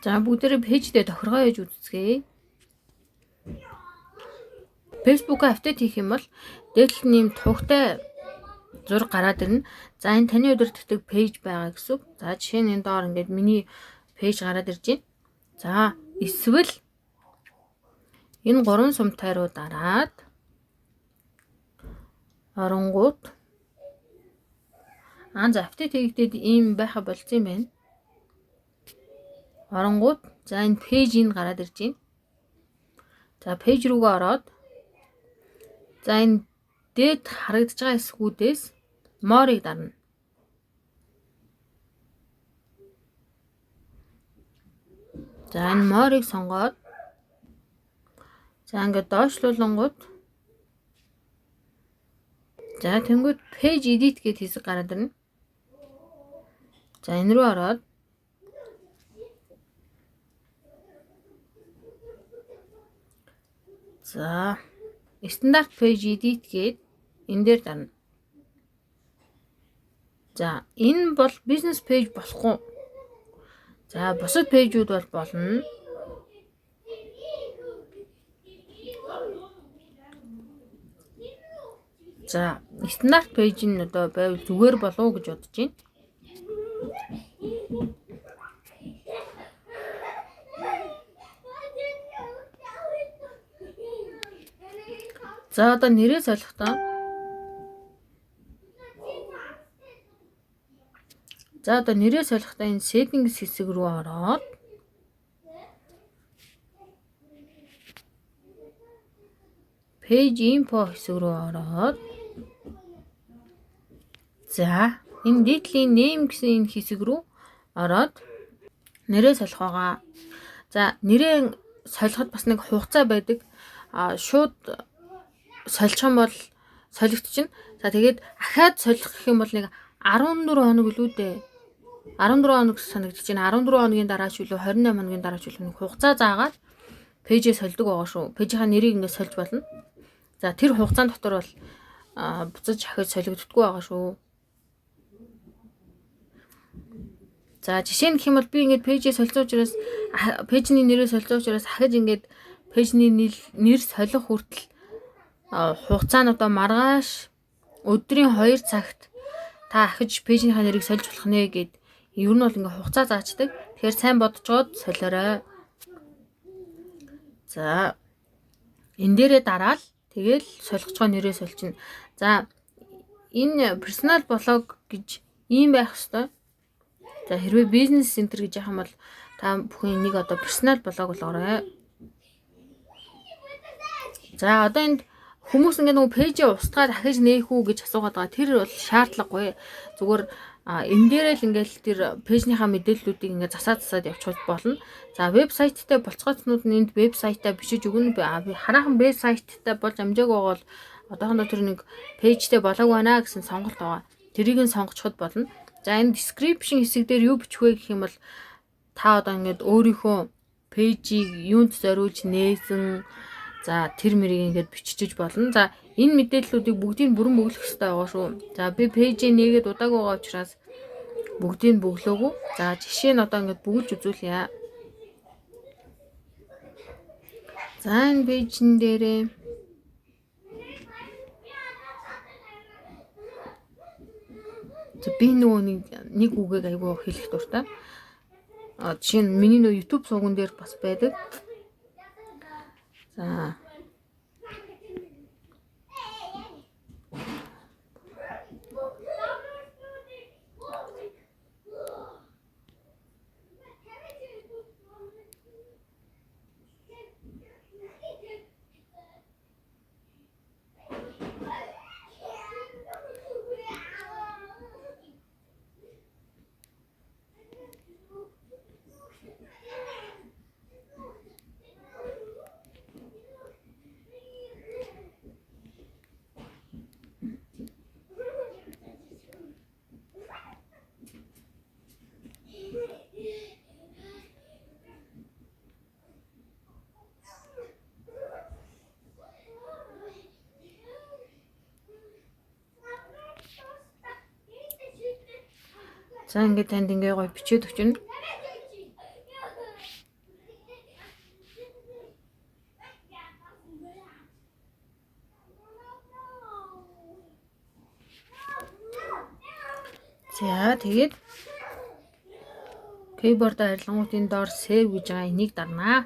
За, бүгдээрээ page дээр тохиргоо хийж үзцгээе. Facebook-а update хийх юм бол дээд талд нь ийм тугтай зураг гараад ирнэ. За, энэ таны удирддаг page байгаа гэсэн үг. За, жишээ нь энэ доор ингээд миний page гараад ирж байна. За, эсвэл энэ гурван сумтай руу дараад оронгууд за, update хийгдээд ийм байха болцсон юм байна. Оронгууд за, энэ page ийг гараад ирж байна. За, page рүүгээ ороод, за, энэ дээд харагдаж байгаа хэсгүүдээс more-ыг дарна. За, энэ more-ыг сонгоод, за, ингээд доошлуулангууд, за, тэнгүүд page edit гэд хэсэг гараад ирнэ. За, энэ рүү ороод, за, standard page edit гээд энэ дээр дарна. За, энэ бол бизнес page болохгүй. За, бусад page үүд бол болно. За, стандарт page нь одоо байвал зүгээр болов уу гэж бодож байна. За, одоо нэрээ солихдоо, за, одоо нэрээ солихдоо энэ settings хэсэг рүү ороод, page info хэсэг рүү ороод, за, энэ дээдлийн name гэсэн энэ хэсэг рүү ороод нэрээ солих байгаа. За, нэрээ солиход бас нэг хугацаа байдаг. А шууд солих юм бол солигдчихно. За, тэгээд ахаад солих гэх юм бол нэг 14 хоног илүү дээ. 14 хоног санагдаж байна. 14 хоногийн дараа ч үлээ, 28 хоногийн дараа ч үлээ нэг хугацаа заагаад page ээ сольдог байгаа шүү. Page ийнхаа нэрийг ингээд сольж болно. За, тэр хугацаан дотор бол буцаж ахиж солигддоггүй байгаа шүү. За, жишээ нь гэх юм бол би ингээд page ээ солилцсон учраас, page ний нэрээ солилцсон учраас ахиж ингээд page ний нэр солих хүртэл хугацаа нь одоо маргааш өдрийн 2 цагт та ахиж page нийхаа нэрийг сольж болох нэ гэд ер нь бол ингээ хугацаа заачдаг. Тэгэхээр сайн бодцоод солиорой. За, энэ дээрээ дараал тэгэл солих байгаа нэрээ сольчихно. За, энэ personal blog гэж ийм байх хэвээр. За, хэрвээ бизнес центр гэж яах юм бол та бүхэн энийг одоо personal blog болгоорой. За, одоо энд хүмүүс ингээд нөгөө page ээ устгаад ахиж нээх үү гэж асуугаад байгаа. Тэр бол шаардлагагүй. Зүгээр энэ дээрээ л ингээл тэр page нийхаа мэдээллүүдийг ингээд засаад засаад явчихвал болно. За, вебсайттай болцгооцнууд нь энд вебсайтаа бичиж өгнө. Хараахан вебсайттай болж амжаагүй байгаа бол одоохондоо тэр нэг page тэй болоог байна гэсэн сонголт байгаа. Тэрийг нь сонгочиход болно. За, энэ description хэсэг дээр юу бичих вэ гэх юм бол та одоо ингээд өөрийнхөө page ийг юунд зориулж нээсэн, за, тэр мэрийг ингээд биччихэж болно. За, энэ мэдээллүүдийг бүгдийг бүрэн бөглөх хэрэгтэй байгаа шүү. За, би page ээ нээгээд удааг байгаа учраас бүгдийг бөглөөгүй. За, жишээ нь одоо ингээд бөглөж үзүүлье. За, энэ page эн дээрээ. За, би нөгөө нэг үгийг айгүй хэлэх дуртай. А жишээ нь миний нөгөө YouTube сувган дээр бас байдаг. За. За, ингээд танд ингээ гоё бичээд өгчнө. За тэгээд keyboard арилгангууд энэ доор save гэж байгаа энийг дарнаа.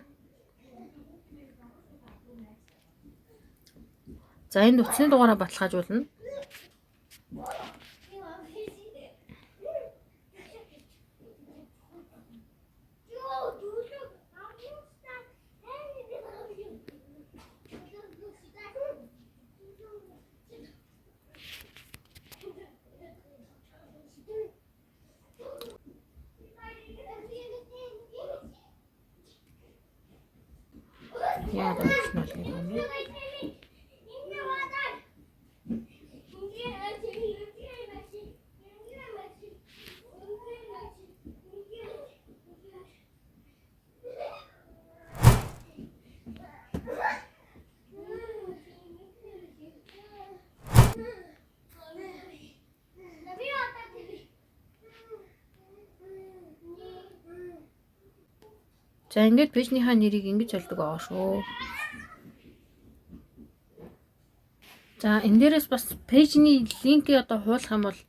За энд утасны дугаараа баталгаажуулна. Яагаад optional гэдэг юм бэ? За ингээд page нийхаа нэрийг ингэж солидог байгаа шүү. За энэ дээрээс бас page ний link ийг одоо хуулах юм бол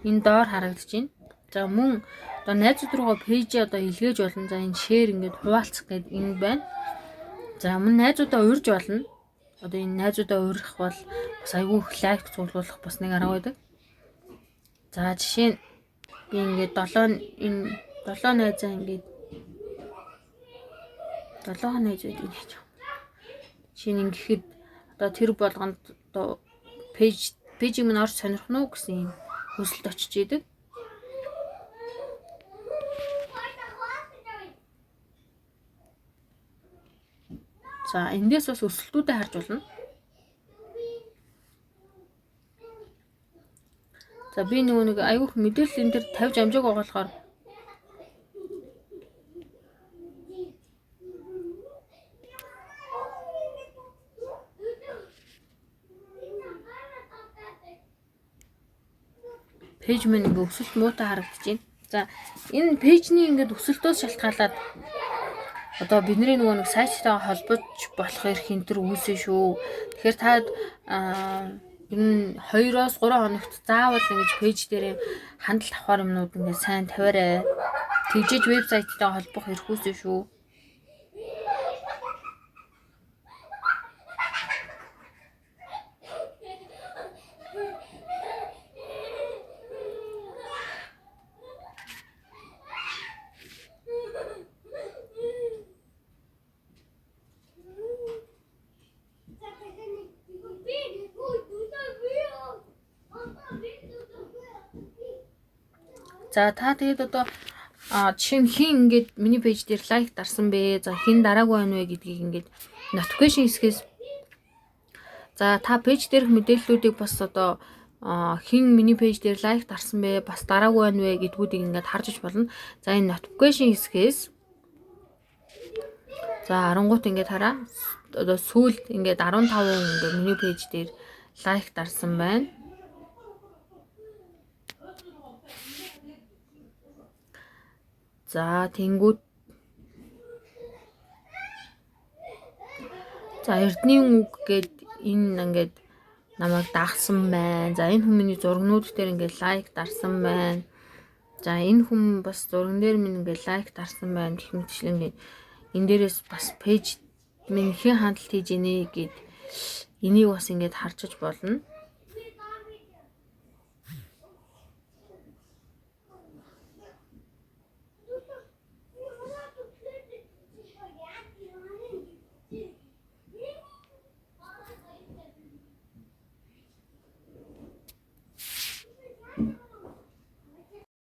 энэ доор харагдаж байна. За мөн одоо найзууд руугаа page ээ одоо илгээж болно. За энэ share ингээд хуваалцах гэдэг энэ байна. За мөн найзуудаа урьж болно. Одоо энэ найзуудаа урих бол бас айгүй их like цуглуулах бас нэг арга байдаг. За жишээ нь би ингээд 7 энэ 7 найзаа ингээд 7 найз байдаг гэж. Жишээ нь ингэхэд одоо тэр болгонд одоо page ийг минь орж сонирхно уу гэсэн юм хүсэлт очиж идэг. За эндээс бас өсөлтүүдээ харж болно. За би нөгөө нэг айгүйх мэдээлэл энэ төр тавьж амжааг байгаа болохоор page минь ингээ өсөлт муутай харагдаж байна. За энэ page ний ингээд өсөлтөөс шалтгаалаад одоо бидний нөгөө нэг сайттайгаа холбож болох эрх энэ төр үүсэн шүү. Тэгэхээр та ер нь 2-оос 3 хоногт заавал ингэж page дээрээ хандлт авахар юмнууд ингээд сайн тавиарай. Тэгжээж вебсайттайгаа холбох эрх үүсэн шүү. За та тэгээд одоо жишээ нь хэн ингээд миний page дээр like дарсан бэ? За хэн дараагүй байна вэ гэдгийг ингээд notification хэсгээс за та page дээрх мэдээллүүдийг бас одоо хэн миний page дээр like дарсан бэ? Бас дараагүй байна вэ гэдгүүдийг ингээд харж ич болно. За энэ notification хэсгээс за 10 гут ингээд хараа. Одоо сүүлд ингээд 15 ингээд миний page дээр like дарсан байна. За тэнгүүд за Эрдэнийн үг гээд энэ ингээд намайг дагсан байна. За энэ хүмүүний зургнууд дээр ингээд like дарсан байна. За энэ хүн бас зурган дээр минь ингээд like дарсан байна гэх мэтчлэн ингээд энэ дээрээс бас page минь хэн хандлт хийж ийнэ гэд энийг бас ингээд харж болно.